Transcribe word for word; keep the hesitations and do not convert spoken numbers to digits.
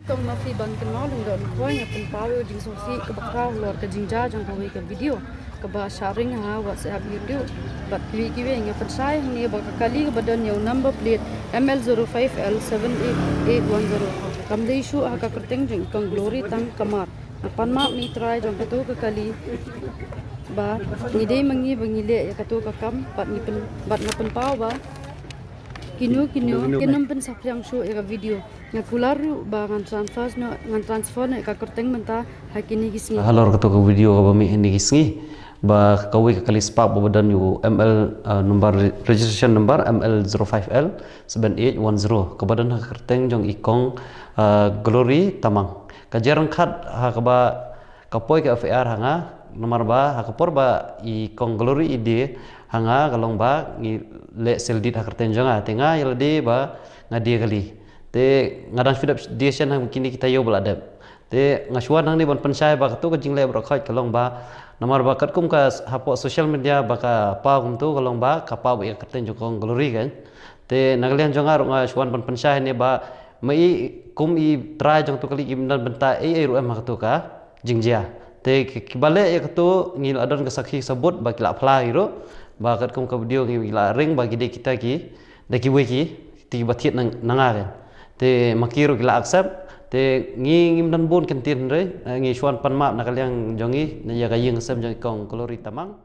Kong ma phi ban kynmaw lyngdoh na poi nga pynpaw ïa u jingsngewsih kaba khraw halor ka jingjia jong kawei ka video kaba sharing ha WhatsApp, YouTube bad kiwei kiwei. Nga pynshai hangne ba ka kali kaba don ïa u number plate M L zero five L seven eight eight one zero kam dei shuh ha ka kyrteng jong i Kong Glory Tangkamar. Nga pan map na i trai jong kato ka kali ba ngi dei ma ngi ba ngi leh ïa kato ka kam bad ngi pyn, bad nga pynpaw ba kino kino kin ym pynsaphriang shuh ïa ka video. Nga kular ruh ba ngan transfer noh, ngan transfer noh ïa ka kyrteng mynta ha kine ki sngi. Halor kato ka video kaba mih ha kine ki sngi ba kawei ka kali spah ba don ïa u M L, uh, number re-, registration number M L zero five L seven eight one zero kaba don ha ka kyrteng jong i Kong, uh, Glory Tamang. Ka jia ryngkat ha kaba ka poi ka F I R ha nga, namar ba ha ka por ba i Kong Glory i die ha nga ka long ba ngi leh sale deed ha kyrteng jong nga, te nga ïa lade ba nga die kali. Te nga dang shu dep die shen ha kine ki taïew ba la dep. Te nga shu wan hangne ban pynshai ba kato ka jingleh baroh khoit ka long ba namar ba katkum ka s-, hapoh social media ba ka paw kumto ka long ba ka paw ba ïa ka kyrteng jong Kong Glory kan. Te na ka liang jong nga ruh nga shu wan ban pynshai hangne ba ma i kum i trai jong to kali im don bynta ei ei ruh em ha kato ka jingjia. Te ki, kiba leh ïa kato ngi la don ka sakhi sabut ba ki la phla hi ruh ba katkum ka video ngi la ring ba ki dei kita ki da kiwei ki, te kiba thied na, na nga kan. Te ma ki ruh ki la accept. Te ngi ngim don bun kyntien hynrei, eh, ngi shu wan pan map na ka liang jong ngi na ïa ka ïing ka sem jong i Kong Glory Tamang.